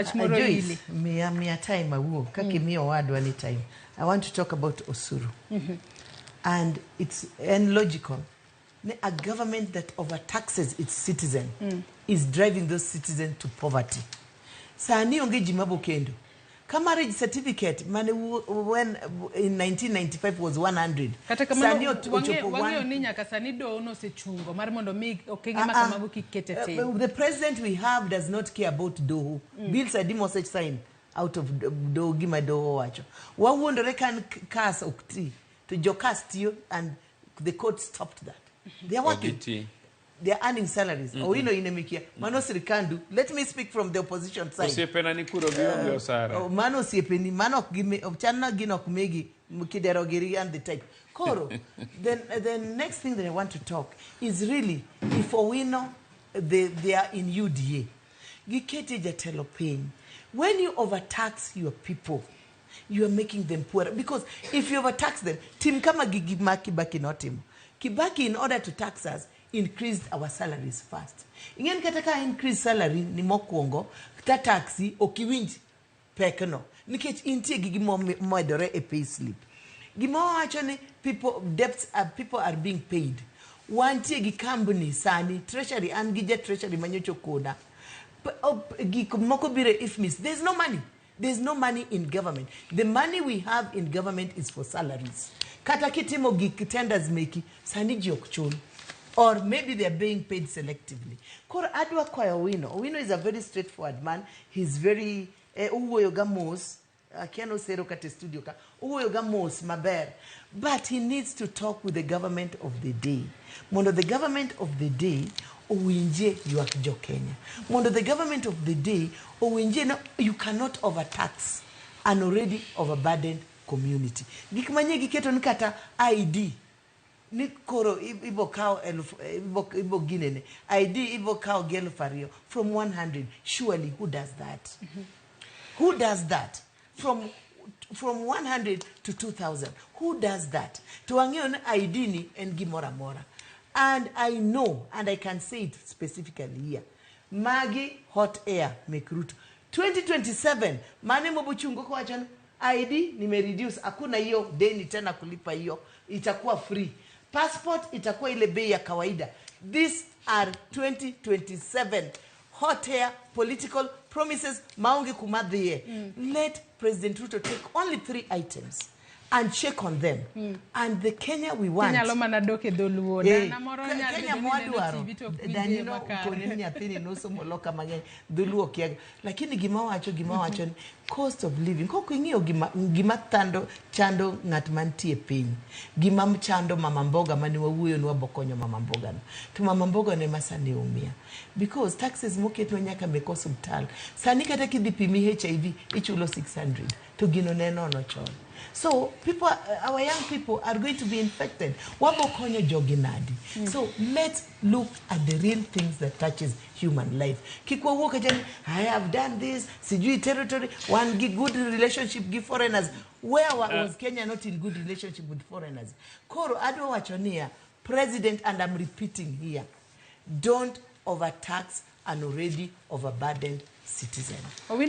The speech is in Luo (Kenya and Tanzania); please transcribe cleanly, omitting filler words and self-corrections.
Wach moro Joyce, ili. miya time awuo kaka imiyo owadwa ni time. I want to talk about osuru. And it's and logical. A government that overtaxes its citizen is driving those citizens to poverty. Sani onge ji mabo kendo. Ka marriage certificate mane when in 1995 was 100. Kata kamano Sani ochopo wang'eyo one ni nyaka sani doho nosechungo mar mondo mi okenge ma Ah, ah. kamago kik ket e tim. The president we have does not care about doho. Bills adi mose sign out of doho gima doho wacho. Wawuondore ka en kas ok ti. To jokas tiyo and the court stopped that. They are working. Ogiti. They are earning salaries. Owino in emikia. Mano sirikandu. Let me speak from the opposition side. Osiepena ni kuro gionge osara. Oh, mano osiepeni mano ok gimi ok chalna gino ok megi kidero giri and the type koro then the next thing that I want to talk is really if Owino they are in UDA gikete jatelo piny. When you overtax your people, you are making them poorer, because if you overtax them, tim kama gigi ma Kibaki notimo. Kibaki, in order to tax us, increased our salaries first. Ing'eni kata ka increase salary ni mokwongo ta taxi ok iwinj pekno nikech intie gi gima omedore e pay slip. Gima wawacho ni people debts are, people are being paid. Wantie gi company sani treasury an gi ja treasury manyocha okona. Gik moko biro e IFMIS. There's no money. There's no money in government. The money we have in government is for salaries. Kata kitimo gik tenders meki sani ji ok chul, or maybe they are being paid selectively. Koro adwa kwayo Owino. Owino is a very straightforward man. He's very owuoyo ga mos. Akia nosero kata e studio ka owuoyo ga mos maber, but he needs to talk with the government of the day mondo the government of the day owinjie ywak jo Kenya, mondo the government of the day owinjie no you cannot overtax an already overburdened community. Gik manyie giketo ni kata ID ni koro ibo kawo eluf ibo ginene ID ibo kawo gi 2000 from 100. Surely, who does that? Who does that from 100 to 2000? Who does that? To wang'eyo ni ID ni en gimoro amora. And I know, and I can say it specifically here, magi hot air mek Ruto 2027 mane mobochungo kowacho ni ID nimereduce, hakuna hiyo deni tena kulipa, hiyo itakuwa free, passport itakuwa ile bei ya kawaida. These are 2027 hot air political promises maonge kumadhiye. Let President Ruto take only three items and check on them and the Kenya we want. Inyalo mana dok e dholuo. Dana moro nyalo Kenya bedo ni neno mwadwaro TV to ok winje Danino makare. koni ni nyathini nosomo loka mang'eny dholuo okiaga, lakini gima wacho ni cost of living kok ing'iyo gima thando chando ng'at mantie piny, gima chando mama mboga mane wawuoyo ni wabokonyo mama mboga no, to mama mboga no ema sani umia because taxes moketwa nyaka mek osuptal. Sani kata kidhi pimi HIV ichulo 600 to gino ne nono chon. So people, our young people are going to be infected. Wabo konyo jogi nadi? So let's look at the real things that touches human life. Kik wawuok acha ni I have done this, sijui territory wan gi good relationship gi foreigners. Where was Kenya not in good relationship with foreigners? Koro adwa wacho niya, president, and I'm repeating here, don't overtax an already overburdened citizen. Owino.